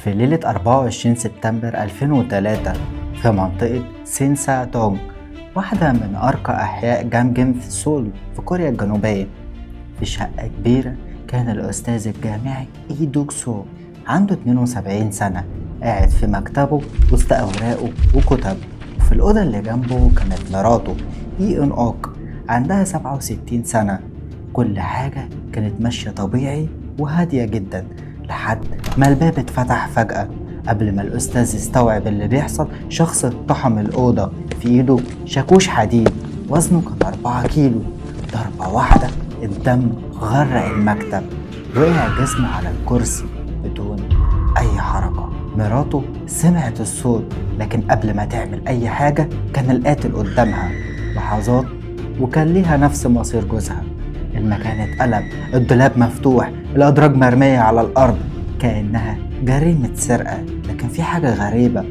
في ليلة 24 سبتمبر 2003 في منطقة سينسا دونغ، واحدة من أرقى أحياء جانجم في سول في كوريا الجنوبية. في شقة كبيرة كان الأستاذ الجامعي إي دوك سو عنده 72 سنة قاعد في مكتبه وسط أوراقه وكتبه. وفي الأوضة اللي جنبه كانت مراته إي إن أوك عندها 67 سنة. كل حاجة كانت ماشية طبيعي وهادية جدا لحد ما الباب اتفتح فجأة. قبل ما الأستاذ يستوعب اللي بيحصل، شخص اقتحم الأوضة في إيده شاكوش حديد وزنه كان 4 كيلو. ضربة واحدة الدم غرق المكتب، وقع جسمه على الكرسي بدون أي حركة. مراته سمعت الصوت، لكن قبل ما تعمل أي حاجة كان القاتل قدامها. لحظات وكان ليها نفس مصير جوزها. المكان اتقلب، الدولاب مفتوح، الأدراج مرمية على الأرض كأنها جريمة سرقة. لكن في حاجة غريبة،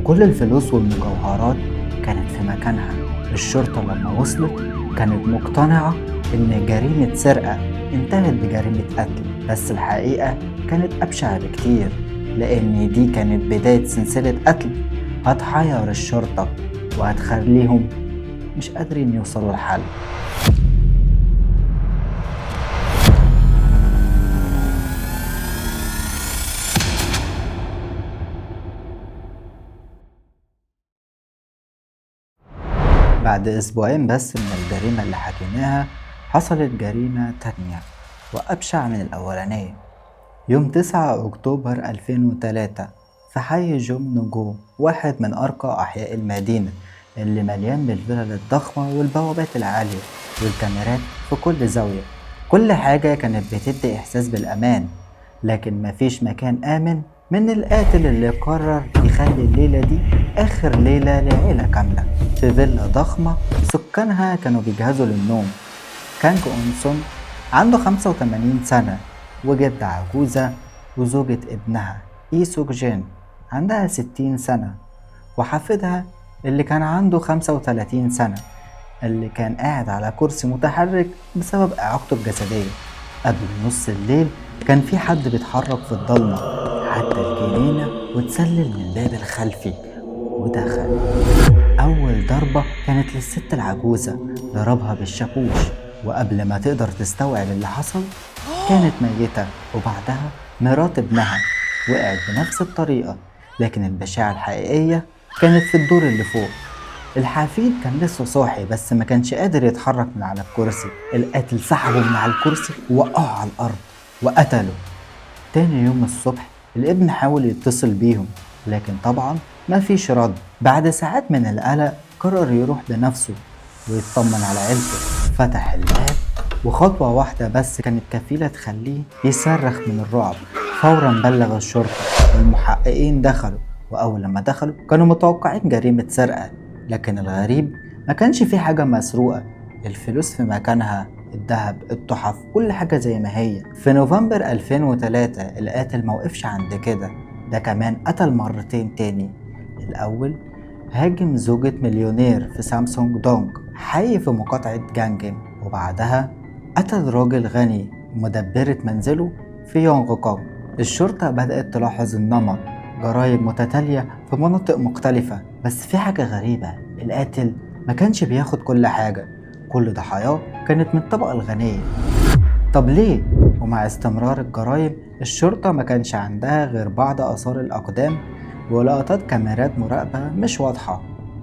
كل الفلوس والمجوهرات كانت في مكانها. الشرطة لما وصلت كانت مقتنعة إن جريمة سرقة انتهت بجريمة قتل، بس الحقيقة كانت أبشع بكتير، لأن دي كانت بداية سلسلة قتل هتحير الشرطة وهتخليهم مش قادرين يوصلوا لحل. بعد أسبوعين بس من الجريمة اللي حكيناها حصلت جريمة تانية وأبشع من الأولانية. يوم 9 أكتوبر 2003 في حي جوم نجو، واحد من أرقى أحياء المدينة اللي مليان بالفلل الضخمة والبوابات العالية والكاميرات في كل زاوية. كل حاجة كانت بتدي إحساس بالأمان، لكن مفيش مكان آمن من القاتل اللي قرر يخلي الليلة دي آخر ليلة لعيلة كاملة. في فيلا ضخمة سكانها كانوا بيجهزوا للنوم. كانج أونسون عنده 85 سنة، وجدة عجوزة، وزوجة ابنها إي سوك جين عندها 60 سنة، وحفيدها اللي كان عنده 35 سنة اللي كان قاعد على كرسي متحرك بسبب إعاقته الجسدية. قبل نص الليل كان في حد بيتحرك في الضلمة حتى الجنينة وتسلل من الباب الخلفي ودخل. أول ضربة كانت للست العجوزة، ضربها بالشاكوش، وقبل ما تقدر تستوعب اللي حصل كانت ميتة. وبعدها مرات ابنها وقعت بنفس الطريقة، لكن البشاعة الحقيقية كانت في الدور اللي فوق. الحفيد كان لسه صاحي بس ما كانش قادر يتحرك من على الكرسي. القاتل سحبه من على الكرسي ووقعه على الأرض وقتله. تاني يوم الصبح الابن حاول يتصل بيهم، لكن طبعا ما فيش رد. بعد ساعات من القلق قرر يروح بنفسه ويطمن على عيلته. فتح الباب وخطوة واحدة بس كانت كفيلة تخليه يصرخ من الرعب. فورا بلغ الشرطة والمحققين دخلوا، وأول لما دخلوا كانوا متوقعين جريمة سرقة، لكن الغريب ما كانش في حاجة مسروقة. الفلوس في مكانها، الذهب، التحف، كل حاجة زي ما هي. في نوفمبر 2003 القاتل موقفش عند كده، ده كمان قتل مرتين تاني. الأول هاجم زوجة مليونير في سامسونج دونج حي في مقاطعة جانجم، وبعدها قتل راجل غني مدبرة منزله في يونغ كونغ. الشرطة بدأت تلاحظ النمط، جرائم متتالية في مناطق مختلفة. بس في حاجة غريبة، القاتل ما كانش بياخد كل حاجة، كل ضحاياه كانت من الطبقة الغنية. طب ليه؟ ومع استمرار الجرائم الشرطة ما كانش عندها غير بعض آثار الأقدام ولقطات كاميرات مراقبة مش واضحة،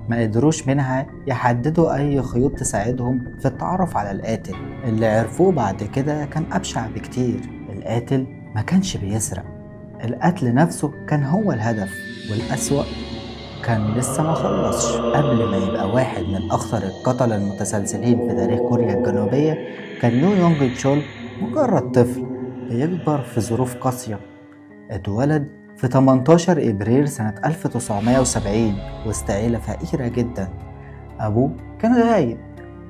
ما قدروش منها يحددوا أي خيوط تساعدهم في التعرف على القاتل. اللي عرفوه بعد كده كان أبشع بكتير. القاتل ما كانش بيسرق، القتل نفسه كان هو الهدف. والأسوأ كان لسه ما خلصش. قبل ما يبقى واحد من أخطر القتلة المتسلسلين في تاريخ كوريا الجنوبية، كان يو يونغ تشول مجرد طفل بيكبر في ظروف قاسية. اتولد في 18 إبريل سنة 1970 وسط عيلة فقيرة جدا. أبوه كان غايب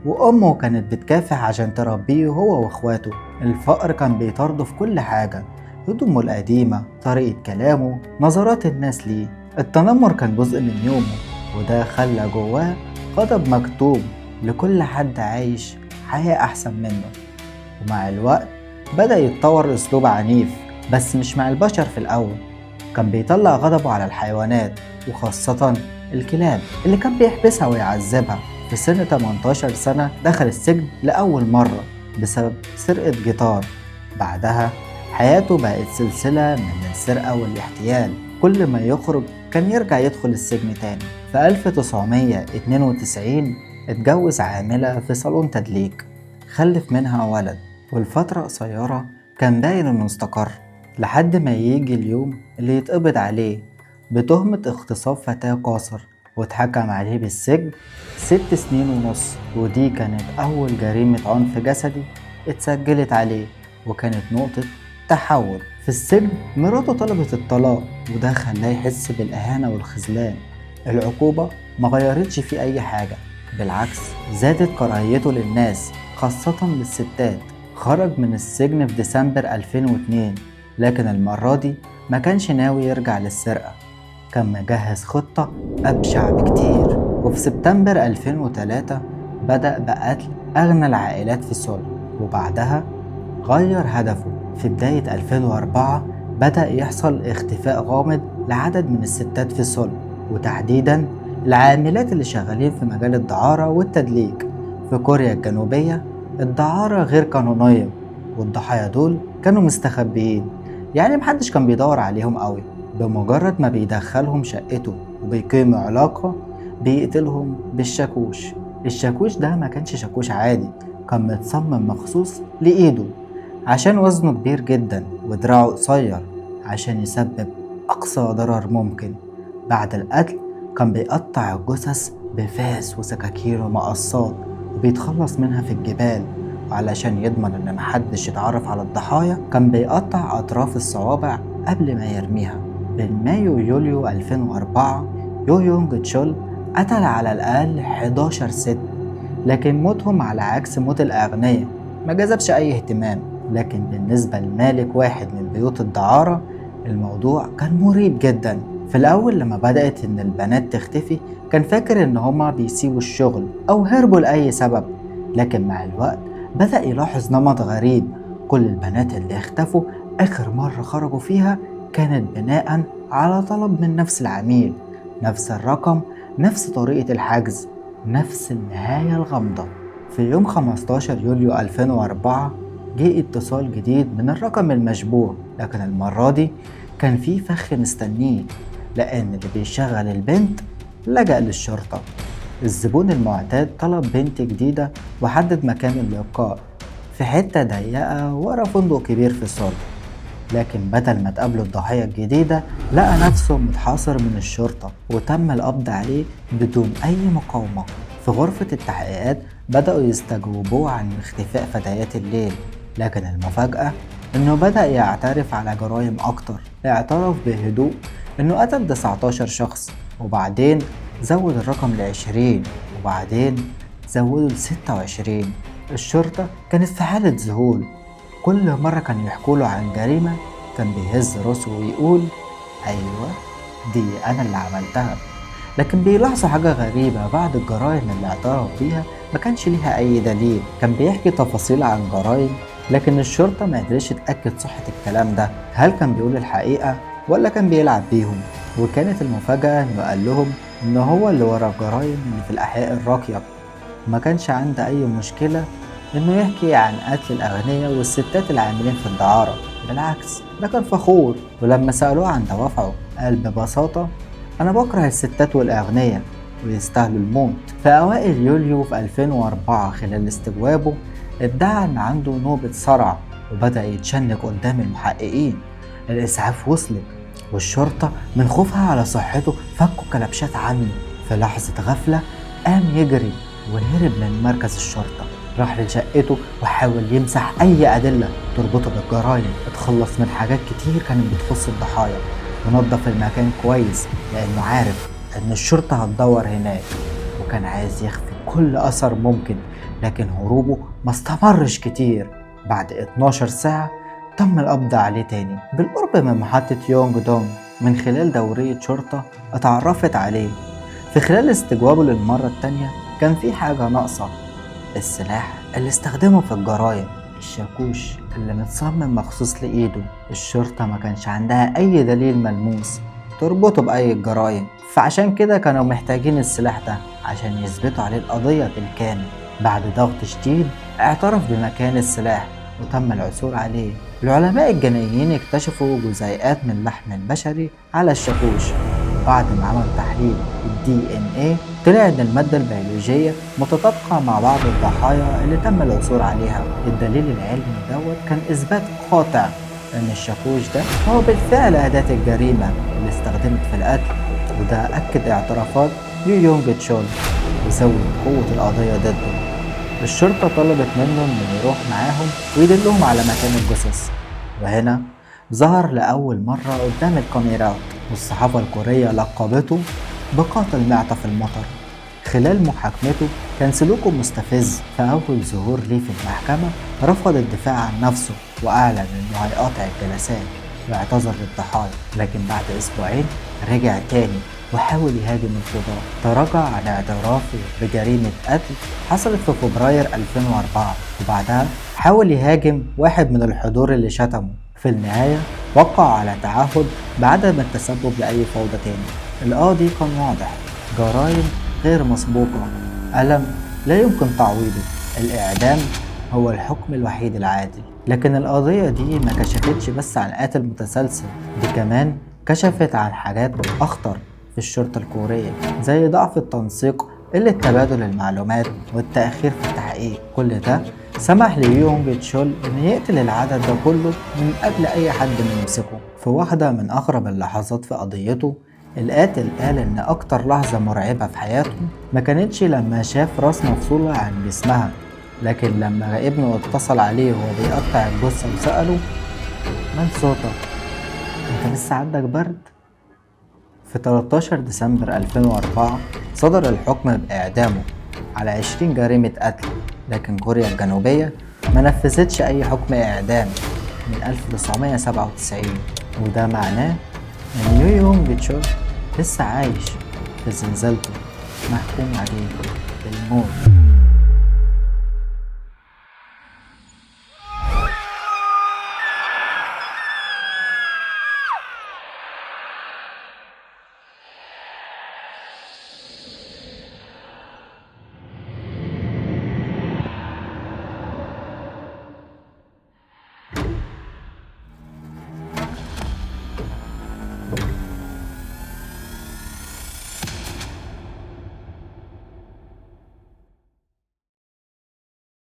وأمه كانت بتكافح عشان تربيه هو وإخواته. الفقر كان بيطارده في كل حاجة، هدومه القديمة، طريقة كلامه، نظرات الناس ليه. التنمر كان جزء من يومه، وده خلى جواه غضب مكتوب لكل حد عايش حياة أحسن منه. ومع الوقت بدأ يتطور أسلوب عنيف، بس مش مع البشر في الأول، كان بيطلع غضبه على الحيوانات وخاصة الكلاب اللي كان بيحبسها ويعذبها. في سن 18 سنة دخل السجن لأول مرة بسبب سرقة جيتار. بعدها حياته بقت سلسلة من السرقة والاحتيال، كل ما يخرج كان يرجع يدخل السجن تاني. في 1992 اتجوز عاملة في صالون تدليك، خلف منها ولد، والفترة قصيرة كان باين انه استقر، لحد ما يجي اليوم اللي يتقبض عليه بتهمة اغتصاب فتاة قاصر، واتحكم عليه بالسجن 6.5 سنين. ودي كانت أول جريمة عنف جسدي اتسجلت عليه، وكانت نقطة تحول. في السجن مراته طلبت الطلاق، وده خلاه يحس بالإهانة والخذلان. العقوبة ما غيرتش فيه أي حاجة، بالعكس زادت كراهيته للناس خاصة للستات. خرج من السجن في ديسمبر 2002، لكن المرة دي ما كانش ناوي يرجع للسرقة، كان مجهز خطة أبشع بكتير. وفي سبتمبر 2003 بدأ بقتل أغنى العائلات في سول، وبعدها غير هدفه. في بداية 2004 بدأ يحصل اختفاء غامض لعدد من الستات في سول، وتحديدا العاملات اللي شغالين في مجال الدعارة والتدليك. في كوريا الجنوبية الدعارة غير قانونية، والضحايا دول كانوا مستخبيين، يعني محدش كان بيدور عليهم قوي. بمجرد ما بيدخلهم شقته وبيقيموا علاقة بيقتلهم بالشاكوش. الشاكوش ده ما كانش شاكوش عادي، كان متصمم مخصوص لإيده عشان وزنه كبير جدا ودراعه قصير عشان يسبب أقصى ضرر ممكن. بعد القتل كان بيقطع الجثث بفاس وسكاكين ومقصات وبيتخلص منها في الجبال، وعلشان يضمن إن محدش يتعرف على الضحايا كان بيقطع أطراف الصوابع قبل ما يرميها. بين مايو ويوليو 2004 يو يونج تشول قتل على الأقل 11 ست، لكن موتهم على عكس موت الأغنياء ما جذبش أي اهتمام. لكن بالنسبة لمالك واحد من بيوت الدعارة الموضوع كان مريب جدا. في الأول لما بدأت إن البنات تختفي كان فاكر إن هما بيسيبوا الشغل أو هربوا لأي سبب، لكن مع الوقت بدأ يلاحظ نمط غريب. كل البنات اللي اختفوا آخر مرة خرجوا فيها كانت بناء على طلب من نفس العميل، نفس الرقم، نفس طريقة الحجز، نفس النهاية الغامضة. في يوم 15 يوليو 2004 جه اتصال جديد من الرقم المشبوه، لكن المرة دي كان في فخ مستنيه، لأن اللي بيشغل البنت لجأ للشرطة. الزبون المعتاد طلب بنت جديدة وحدد مكان اللقاء في حتة ضيقة ورا فندق كبير في سول، لكن بدل ما تقابله الضحية الجديدة لقى نفسه متحاصر من الشرطة، وتم القبض عليه بدون أي مقاومة. في غرفة التحقيقات بدأوا يستجوبوه عن اختفاء فتيات الليل، لكن المفاجأة إنه بدأ يعترف على جرائم أكتر. اعترف بهدوء إنه قتل 19 شخص، وبعدين زود الرقم ل20، وبعدين زوده ل26. الشرطة كانت في حالة ذهول. كل مرة كان يحكوله عن جريمة كان بيهز راسه ويقول أيوة دي أنا اللي عملتها. لكن بيلاحظوا حاجة غريبة، بعد الجرائم اللي اعترف بيها ما كانش ليها أي دليل. كان بيحكي تفاصيل عن جرائم لكن الشرطة ما قدرتش تأكد صحة الكلام ده، هل كان بيقول الحقيقة ولا كان بيلعب بيهم؟ وكانت المفاجأة إنه قال لهم إن هو اللي ورا الجرائم اللي في الأحياء الراقية، وما كانش عنده أي مشكلة إنه يحكي عن قتل الأغنياء والستات العاملين في الدعارة، بالعكس ده كان فخور. ولما سألوه عن دوافعه قال ببساطة أنا بكره الستات والأغنياء ويستاهلوا الموت. في أوائل يوليو في 2004 خلال استجوابه ادعى إن عنده نوبة صرع وبدأ يتشنج قدام المحققين. الإسعاف وصلت والشرطة من خوفها على صحته فكوا كلبشات عنه. في لحظة غفلة قام يجري وهرب من مركز الشرطة، راح لشقته وحاول يمسح أي أدلة تربطه بالجرايم. اتخلص من حاجات كتير كانت بتخص الضحايا ونظف المكان كويس لأنه عارف إن الشرطة هتدور هناك، وكان عايز يخفي كل أثر ممكن. لكن هروبه ما استمرش كتير. بعد 12 ساعة تم القبض عليه تاني بالقرب من محطة يونج دونج من خلال دورية شرطة اتعرفت عليه. في خلال استجوابه للمرة التانية كان في حاجة ناقصة، السلاح اللي استخدمه في الجرايم. الشاكوش اللي متصمم مخصوص لإيده. الشرطة ما كانش عندها أي دليل ملموس تربطه بأي جرائم، فعشان كده كانوا محتاجين السلاح ده عشان يثبتوا عليه القضية بالكامل. بعد ضغط شديد اعترف بمكان السلاح وتم العثور عليه. العلماء الجنائيين اكتشفوا جزيئات من اللحم البشري على الشاكوش، وبعد ما عملوا تحليل DNA طلع ان المادة البيولوجية متطابقة مع بعض الضحايا اللي تم العثور عليها. الدليل العلمي دوت كان اثبات قاطع ان الشاكوش ده هو بالفعل أداة الجريمة اللي استخدمت في القتل، وده أكد اعترافات يو يونج تشول وزود قوة القضية ضده. الشرطة طلبت منه إنه يروح معاهم ويدلهم على مكان الجثث، وهنا ظهر لأول مرة قدام الكاميرات، والصحافة الكورية لقبته بقاتل معطف المطر. خلال محاكمته كان سلوكه مستفز. في أول ظهور ليه في المحكمة رفض الدفاع عن نفسه وأعلن إنه هيقاطع الجلسات واعتذر للضحايا، لكن بعد أسبوعين رجع تاني وحاول يهاجم القضاء. تراجع عن اعترافه بجريمة قتل حصلت في فبراير 2004، وبعدها حاول يهاجم واحد من الحضور اللي شتمه. في النهاية وقع على تعهد بعدم التسبب لأي فوضى تاني. القاضي كان واضح: جرائم غير مسبوقة، ألم لا يمكن تعويضه، الإعدام هو الحكم الوحيد العادل. لكن القضية دي ما كشفتش بس عن قاتل متسلسل، دي كمان كشفت عن حاجات أخطر في الشرطة الكورية، زي ضعف التنسيق، قلة تبادل المعلومات، والتأخير في التحقيق. كل ده سمح ليونج تشول إنه يقتل العدد ده كله من قبل أي حد ما يمسكه. في واحدة من أغرب اللحظات في قضيته، القاتل قال إن أكتر لحظة مرعبة في حياته ما كانتش لما شاف راس مفصولة عن جسمها، لكن لما ابنه اتصل عليه وهو بيقطع الجثة وسأله: مال صوتك؟ انت لسه عندك برد؟ في 13 ديسمبر 2004 صدر الحكم بإعدامه على 20 جريمة قتل، لكن كوريا الجنوبية ما نفذتش أي حكم إعدام من 1997، وده معناه إن يو يونج تشول لسه عايش في زنزانته محكوم عليه بالموت.